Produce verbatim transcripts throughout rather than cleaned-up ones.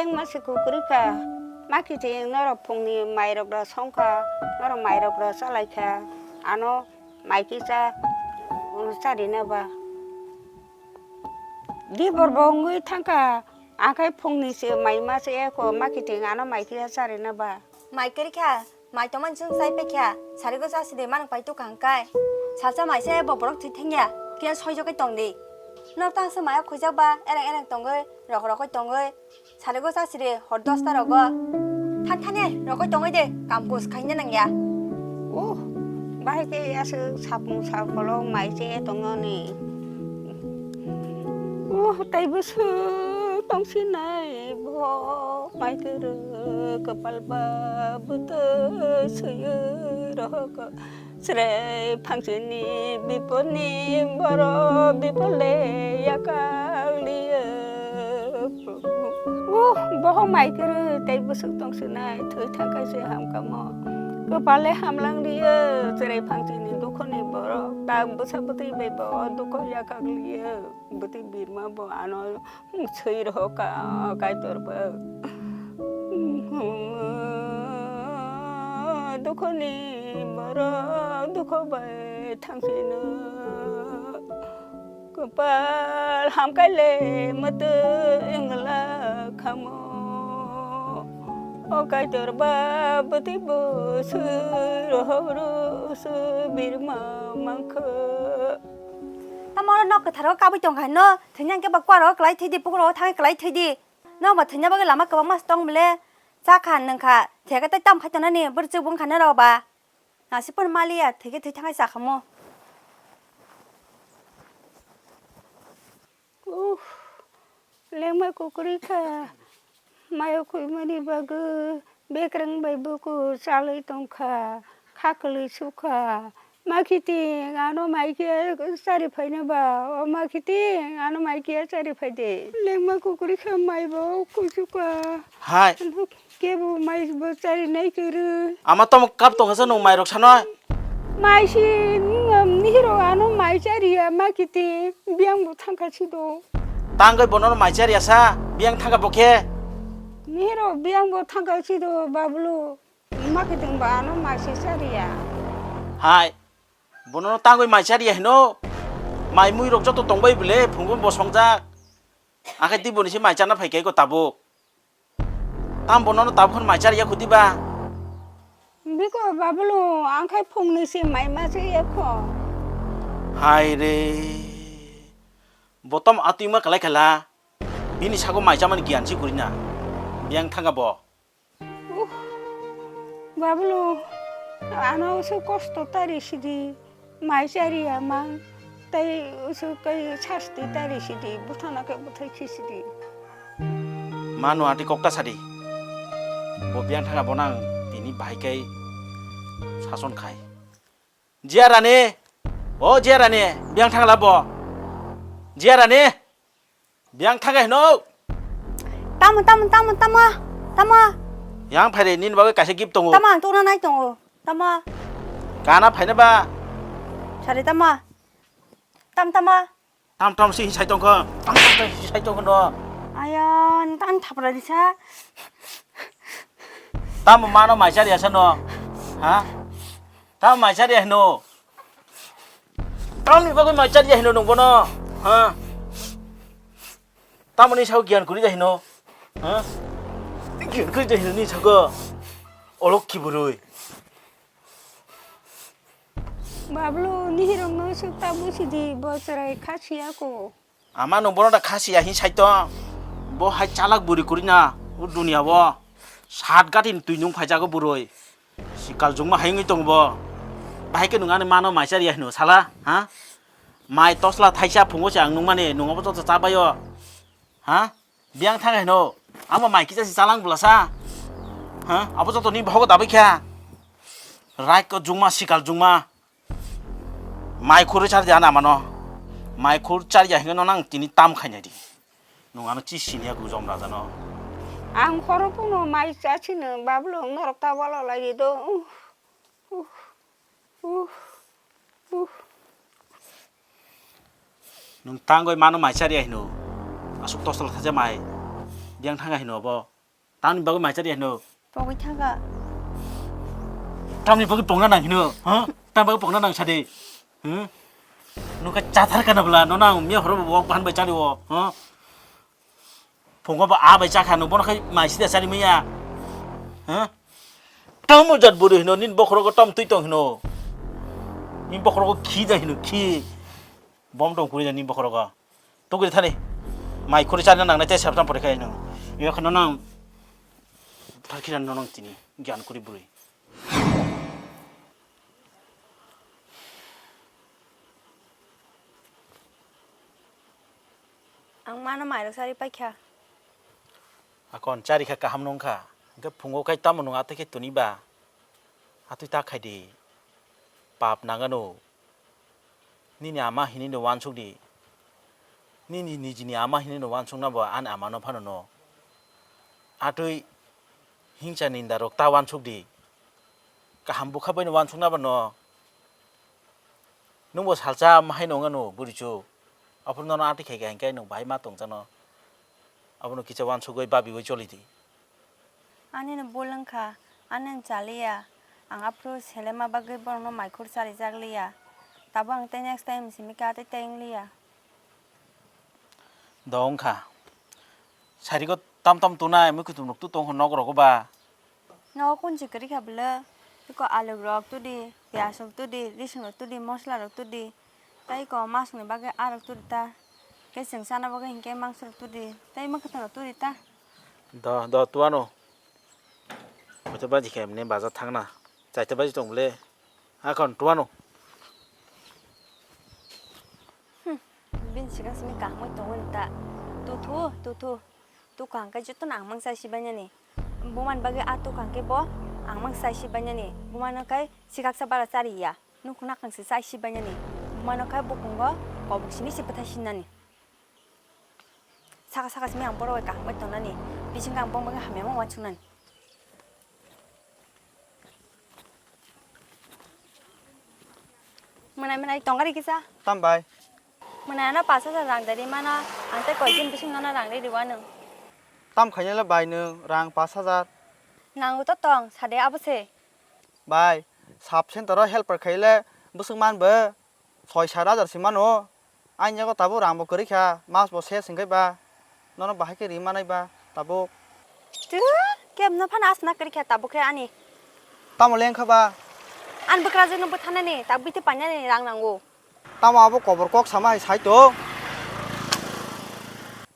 Tengma se kukrwi kha, ma kiting norok phungni mairok rw song kha, norok mairok rw cha lai kha, ano mai kisa, um, cha rina ba. Dibor bo wngwi thang kha, akhai phungni se mai ma se eko, ma kiting ano mai kisa cha rina ba. Mai kwrwi kha, mai tongmani chwng chai pai kha, sarigo cha sidi manuk pai tu kha hwnkhe. Salsa mai se bo borok thwi thang ya, khe soi jagwi tong di. Norok tang se mai o khwijak ba, ereng ereng tongwi, rok rok oi tongwi. Sarigo cha siri hor dosta rogo. Than thani rokoi tongoi de, kam kus khaina nangya. Uh, bahai khe aswk sapung sakolok mai che tongoni. Uh, tei bwswk tongsinai bo mai kwrwk kwpal ba bwtwi swiwi rohok. Chwrai phangsini bipolni borok bipolde yakak liyo. Oh, bohok mai kwrwi tei bwswk tong sinai thwi thang khe se ham kamo. Kwpale hamlang liyo chwrai phangsini dukhoni borok tak bwsa bwtwi bai bo dukho yakak liyo. Bwtwi birma bo ano swi rohor ka Kaitor bo. Dukhoni borok dukho bai thangsino. Kwpal hamkai le mwtwi wngla khamo. O Kaitor ba bwtwi bo swi rohor swi birma mankha. Tamo oro nok kwtharo kabui tong kha no, thwina hwnkhe ba kuaro kwlai thwi di, pukro thangwi kwlai thwi di. Nok ba thwina bagwi lama kwbangma se tong bwle. Cha kha, nwng kha, theka tei tam khai tongnani, bwrwi chwk bo wng kha norok ba. Nasi phano maliya, thwi khe thwi thangwi cha kha mo. Uff, lengma kukrwi kha, mayo khwimani bagwi bekreng bai buku chalwi tong kha, kha kwlwi su kha. Ma khiting ano mai khe chari phaina ba, o ma khiting ano mai khe chari phai de. Lengma kukrwi kha, mai bo khwi su kha. Hai. Kebo mai bo chari nai kwrwi. Ama tamo kap tongkha sa nwng mairok sanoi? Mai si, mm, nihiro ano mai chariya ma kiti biyang bo thangkha si do. Tangoi bono mai chariya sa, biyang thangkha bo khe? Nihiro biyang bo thangkha si do, Bablu. Ma kiting ba ano mai si chariya. Hai, bono tangoi mai chariya hino? Mai mui rok joto tongbai bole, phungo bo songjak. Akhe tei boni si mai chana phai khe ko tabuk. Tam bono no tabuk mai chariya khuti ba? Biko Bablu, ang khai phungni si mai ma se ekho. Hai re. Botom atwi ma kalai khala. Bini sago mai chamani giyan si kurina. Biyang thanga bo. Uh, Bablu, ano se kosto tari sidi. Mai chariya mang, tei usuk kai sasti tari sidi, buthana khe buthai khe sidi. Mano ati kokta sadi. Bo biyang thanga bo nang tini bahai kai sason khai. Jia Rani, o Jia Rani, biyang thanga labo. Jia Rani. Biyang thaga hino. Tamo, tamo, tamo, tamo, tamo. Yang phaire nini bagwi kaisa gift tongo. Tamo, ang tongna nai tongo. Tamo. Kana phaina ba? Sari tamo. Tam, tamo. Tam, tam si sai tongkho. Tam, tam si sai tongkho no. Aya, tam thapra disa. Tamo mano mai chari asa no. Ha? Tamo mai chari hino. Tamni bagwi mai chari hino nung bono. Ha? Tamoni sao giyan kuri hino. Ha? Giyan kuri hino ni sago. Olok ki burui. Bablu, nihirong no suk ta busi di, bo chwrai kha siya ko. Ama nung bono da kha siya hin sai tong. Bo hai chalak buri kuri na, o dunia bo. Sat gati ni twi nung phai jago burui. Sikal jungma hai wngwi tongo bo. Bahai khe nung ani mano mai chari ya hino sala, ha? Mai tosla thaisa phungo se ang nung mani, nung abo joto cha bai o. Ha? Biyang thang hino. Amo mai kisa si chalang bwla sa. Ha? Abo joto ni bohogo dabai kha. Rai ko jungma sikal jungma. Mai khurwi chari ya na mano. Mai khur chari ya hino nang tini tam khainai di. Nung ano chi sini ya gujom raja no. Ang khoro puno mai cha chini bablo norok ta wala lagi do. Uh, uh, uh, uh. Nung tangoi mano mai chari ya hino. Asuk tosla thaja mai. Biyang thanga hino bo. Tamni bagwi mai chari hino. Pogwi thanga. Tamni bagwi pongna nang hino. Ha? Tam bagwi pongna nang sadi. Hmm? Nuka chathar kana bla no nang miya horo bo wok bahan bai chari wo. Ha? Phungo bo a bai chakha no bono khai mai sida chari maya. Ha? Tamo jat buru hino nin bokhorogo tam twi tong hino. Nin bokhorogo khi ja hino khi. Bom tong kuri ja nin bokhorogo. Tugui thani. Mai khuri chana nang nai tei sabjang pore khai no. Yo khano nang. Thar khiran no nang tini. Gyan kuri buri. Ang mano mairok sari paikha. Akon chari kha kaham nung kha. Hingke phungo kai tamo nung atwi khe tuni ba. Atwi ta khai di. Pap nangano. Nini ama hinino wansuk di. Nini nijini ama hinino wansukna bo ani amano phano no. Atwi hingsa ninda rok ta wansuk di. Kaham bukha baino wansukna bo no. Nungbo salsa mahai nonga no burichu. Aphuru nono atwi khai khai hingke nung bahai ma tongchano. Abono kisa wansugwi babiwi choli di. Ani no bul wngkha, ani no chaliya. Ang aphuru selema bagwi borokno maikhur charijak liya. Tabuk ang tei next time simi kha tei tei wng liya. Do wngkha. Sarigo tam tam tunai mui kutum rok tu tong hwn nok rogo ba. Nogo kunchi kwrwi kha bwle. Iko aluk rok tudi, piyaj rok tudi, rising rok tudi, mosla rok tudi. Tei iko masongni bagwi arok tudi ta. Khe chwng chana bagwi hinkhe mangso rok tudi. Tei mwkhwtwng rok tudi ta. Do, do, tuano. Bote baji khe emne baja thangna. Chaita baji tong bwle. Akhon tuano. Hmm, bini sikang simi kahmwi tongwi ta. Tuthu, tuthu. Tukang khe jotono ang mang chai sibainani. Bumani bagwi a tukang khe bo ang mang chai sibainani. Bumano khe sikaksa bara chariya. Nukhung nakang se chai sibainani. Bumano khe bukungo kobok simi se bwthai sinani. Saka saka simi ang borok bai kaham bai tongnani, bisingo ang bong bai hamya ma uansuknani. Mwnai mwnai tongari kisa. Tam bai. Mwnai ano pash hajar rang dari mano, ang tei koi din bising nono rang ri riwa nung. Tam khainai le bai nung rang pash hajar. Nango to tong, sade abo se. Bai, sub center o helper khaile bwswk man bo. Soi sat hajar se mano. Ani yago tabuk rang bo kwrwi kha, mas bo ses hwnkhe ba. Nono bahai khe ri manai ba tabuk. Twi, kebno phano asna kwrwi kha tabuk khe ani. Tamo leng kha ba? Ani bwkrajwkno bwtharnani, tabuk biti painani rang nango. Tamo abo kobor kok sama hai sai tong?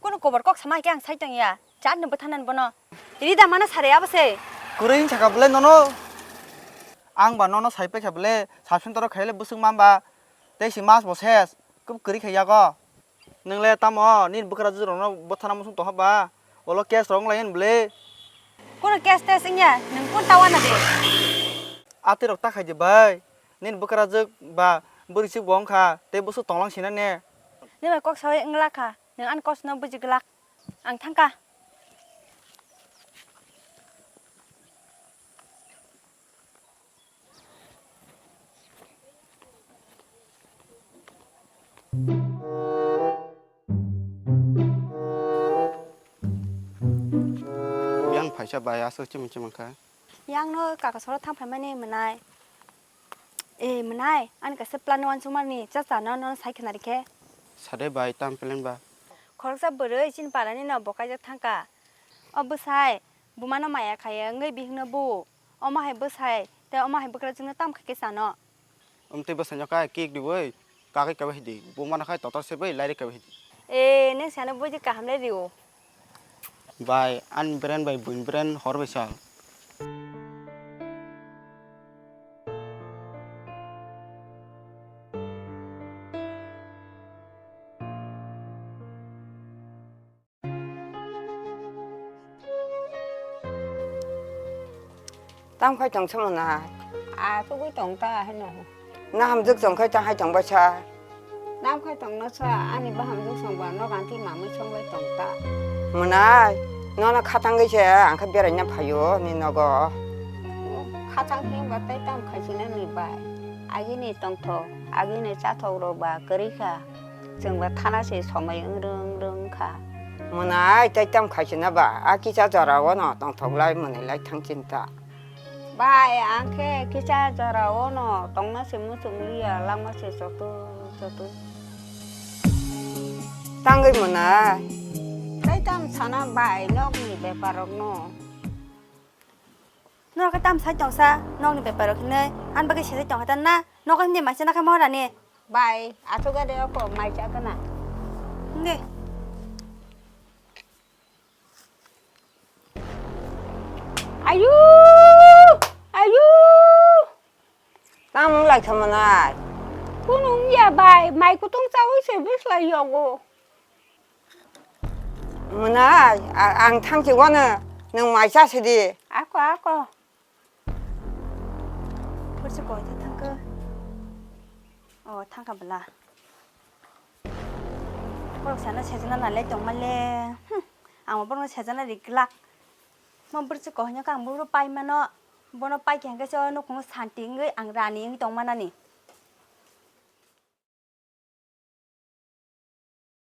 Kono kobor kok sama hai khe ang sai tong ya. Chatno bwtharnani bono. Rida mano sare abo se. Kwrwi wng sakha bwle nono? Ang ba nono sai paikha bwle, sub center o khaile bwswk man ba, tei si mas bo ses, kub kwrwi kha yago. Nwng le tamo nini bwkrajwk rokno bwthana muchung tongkha ba, ulo case rok wng lai ani bwle. Kono case tes wngya, nwng kun tawana de? Atwi rok ta khai di bai, nini bwkrajwk ba bwrwi chik bo wng kha, tei bwswk tonglang sina ne. Nini bai kok sawi wng la kha, nwng ani kok no buji glak. Ang thangkha. Yang phaisa bai aswk chiming chiming kha. Yang no kaka soro thang phaimani mwnai. E mwnai, ani kaisa plan uansukmani chachano nono sai khna rikhe. Sade bai, tam plan ba? Khoroksa bwrwi chini parani no bo kaijak thangkha. O bwsai bumano maya khaiya wngwi bihikno bu. Omo hai bwsai tei omo hai bwkrajwkno tam khaikhe chano? Omtwi bwsaino kha kick riwi kagwi kaiwi hidi. Bumano khai totor sebwi lairi kaiwi hidi. E, nwng sano buji kaham le rio. Bai, ani beren bai buini beren hor bai sal. Tam khai tong se mwnai? A tugui tong ta haino. Na hamjwk chong khai ta hai tong baisa? Tam khai tong no sa, ani bahamjwk song ba nok anti mamwi song bai tong ta. Mwnai, nono khatangwi se ang khe beraina phaio ni nogo. Khatang himba tei tam khai sina ni bai. Agini tongthok, agini chathok rok ba kwrwi kha. Chwng ba thana se somai wng rwng rwng kha. Mwnai tei tam khaisina ba, a kisa jora o no tongthok lai mwnai lai thang chinta. Bai, ang khe kisa jora o no tongna se muchung liya, langma se chotu chotu. Tangwi mwnai. Tei tam sana bai, nokni bepar rok no. Norok tam sai tongsa, nokni bepar rok hinwi, an bagwi sejai tongkha ta na, nogo hindi maisa nakha mo rani. Bai, aswk de oko maisa kana. Hindi. Ayu! Ayu! Tamo lai kha mwnai. Kunu wngya bai, mai kutung chawi se bwsla yogo. Mwnai, a-, ang thang chi wano, nwng mai cha sidi. Ako, ako. Porsi koi ta thangkhe. O, thangkha bwla. Borok sana sejana nalai tongma le. Hmm. Ang borokno sejana ri glak. Mo bwrwi se kohorno khe ang boro pai mano. Bono pai khe hwnkhe se o nukhungo santi wngwi ang rani wngwi tong manani.